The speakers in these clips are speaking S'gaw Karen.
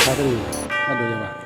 ခါတလံၤ တၢ်ဒိးယၤဘၣ်.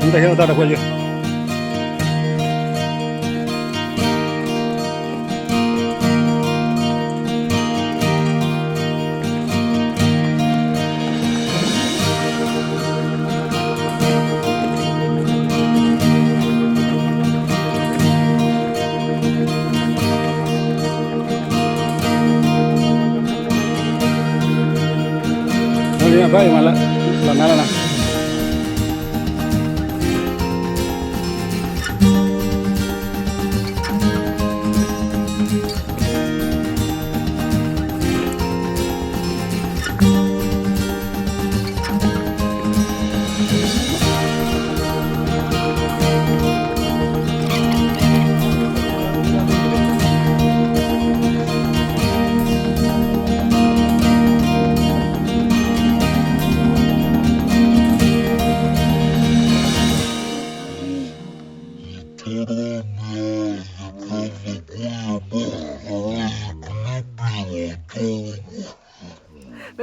နတၢ်ဟဲလီၤတၢ်တခွဲးယဲၢ် ဘၣ်အံၤမးလၢ လီၤနါလၢနၤ လၢ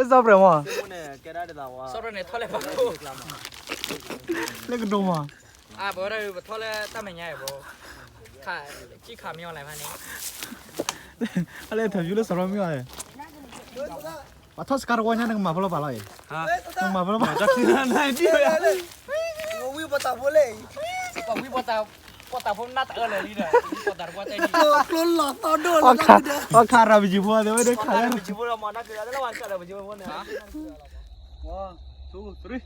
စီၤပြၢၤမး စီၤပြၢၤန့ၣ်ထီၣ်လဲၤပာ်ခိၣ် လၢကဒိၣ်မး အပဝဲဒၣ်ပထီၣ်လၢတၢ်မဲာ်ညါအံၤဘိ ခး ကံၣ်ခးမ့ၢ်အီၤလဲၣ်ဖဲန့ၣ် အလဲၤထီၣ်ယူၤလၢစီၤပြၢၤမ့ၢ်အီၤလဲၣ် ပှၤထီၣ်စကါတဝီညါနကမၤဖဲလဲၣ်ပာ်လီၤအံၤ နကမၤဖဲလဲၣ်ပာ်လီၤ ဝံပှၤတၢ်ဖိလဲၣ် ပှၤဝံပှၤတၢ် ပှၤတၢ်ဖိနၢ်တအၢလၢာ်လံဒီး ပှၤတၢ်တကွၢ်တဲန့ၣ် ကျိလီၤသီဒိၣ်လီၤ ပှၤခးရၤပယံၤဖိအသးဝဲဒၣ်ခးရၤပယံၤဖိလီၤမး နၢ်ကလၢလၢဝဲခးရၤပယံၤဖိန့ၣ် one two three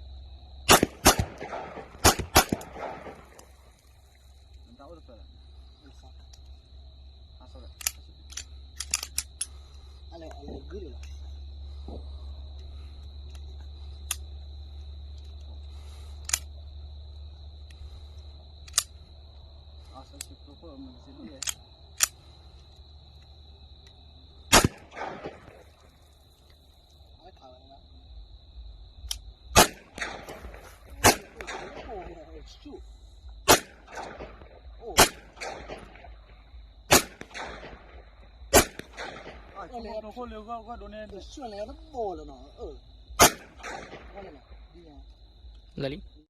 လၢာ်လံ